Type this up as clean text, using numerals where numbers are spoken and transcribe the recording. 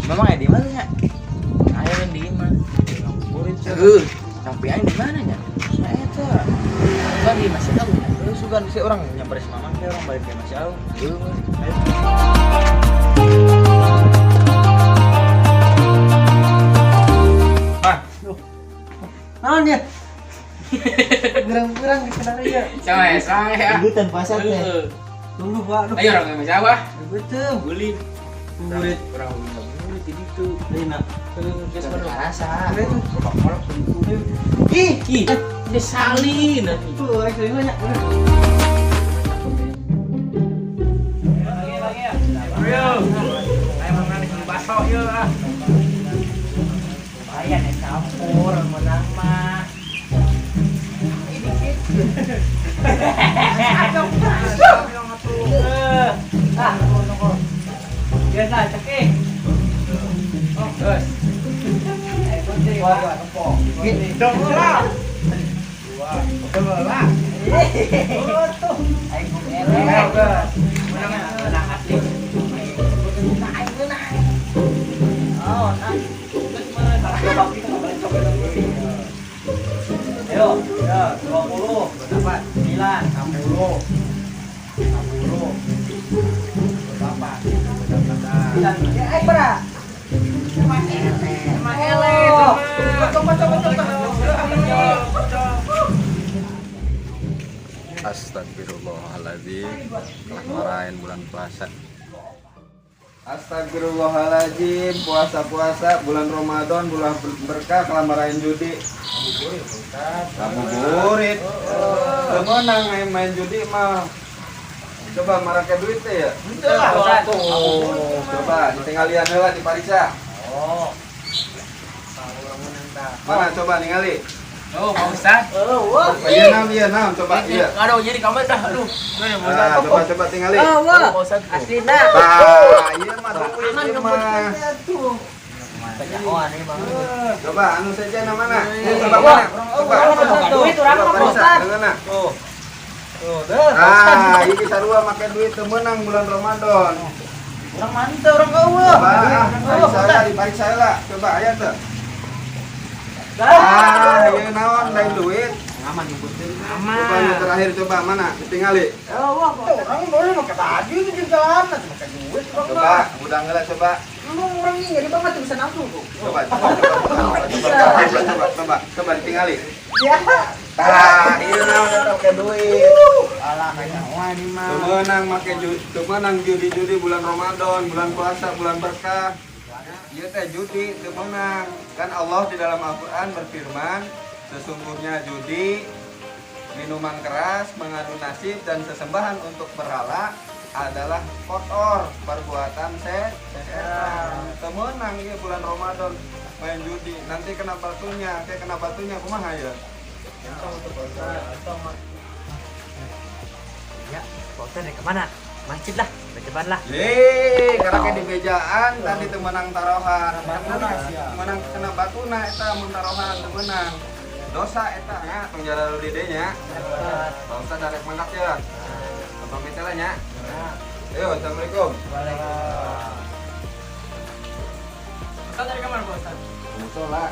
Memang ya di mana nya? Ayo kan di imah. Ngabuburit sih. Heuh, sampai aing di mana nya? Nah, eta. Kan di masih tahu nya. Terus sugan sih orang nyamperin si Mamang teh orang balik ke Masya Allah. Heuh. Ayo. Ah, Naon ya? Gerang-gerang di kendaraan ya. Sama ya, sama ya. Ikutan puasa teh. Heuh. Tunggu Pak. Aduh. Ayo orang masih apa? Betul. Guling. Burit. Orang ngabuburit di ditu. Lina. Geus baru rasa. Bapak kolok di ditu. Ih, Ih, ini salin atuh. tuh rek deui banyak. Ayo. Ayo menang di baso yeuh ah. Lumayan ya campur menang mah. Ini dikit. Ah, tunggu. Biasa, cekik. Oh, geus. Eh, kunci, Pak. Gitu. Dua. Dua. Tuh. Aing mung eleh. Menang menang asli. Menang aing menang. Oh, nah. Geus meureun coba kita bacok eta. Ayo, ya, 20, 28, 9, 60, 60, 28, 29. Ya aing bara. Emang eleh. Coba coba coba. Astagfirullahaladzim, telah marahin bulan puasa. Astagfirullahaladzim, puasa-puasa bulan Ramadan, bulan berkah, kalah marahin judi. Ngabuburit. Temenang main-main judi mah. Coba marake duit teh ya. Itu lah, Ustaz. Coba ditinggalian heula di pariksa. Oh. Tahu orang menang tah. Mana coba ningali? Oh, Pak Ustad. Oh, wah. Iya nam, coba iya. Aduh, jadi kamu dah. Aduh. Mana Pak Ustad? Nah, coba coba tingali. Oh, wah. Pak Ustad. Aslina. Tah, iya mah duit Aman ieu mah. tuh. Kanyahoan ini mah. Coba anu saja mana? Ini coba mana? Coba. Duit urang mah, Coba Pak pariksa, Ustad. mana? Tuh. Tuh, deh. Ah, ini sarua make duit teu meunang bulan Ramadan. Urang manteu urang eueuh. Coba ah, pariksa lah, dipariksa lah. Coba aya teu? Ah, ieu naon lain duit. Aman nyebutkeun. Coba nu terakhir coba mana? Ditingali. Oh, wah, orang boleh make baju di jalan, make duit urang Coba, mah. udang heula coba. Lu orang ini ngeri banget tuh bisa nafsu tuh. Coba, coba, coba, coba, coba, coba, coba, coba ditingali. Ya. Tah, ieu naon eta make duit. Alah kanyahoan ini mah. Teu meunang make judi, teu meunang judi-judi bulan Ramadan, bulan puasa, bulan berkah. Ieu teh judi teu meunang. Kan Allah di dalam Al-Qur'an berfirman, sesungguhnya judi, minuman keras, mengadu nasib dan sesembahan untuk berhala adalah kotor perbuatan setan. Teu meunang ieu bulan Ramadan main judi, nanti kena batunya, kayak kena batunya kumaha ya? Ya, Pak Ustad dari kemana? Masjid lah, cepat lah. Yeay, karena kayak di bejaan tadi teu meunang taruhan. Menang kena batuna eta mun taruhan teu meunang. Dosa eta nya tong jara di nya. Pak Ustad darek mangkat ya. Pamit lah nya. Ayo, assalamualaikum. Ustad dari kamar Pak Ustad. Musola.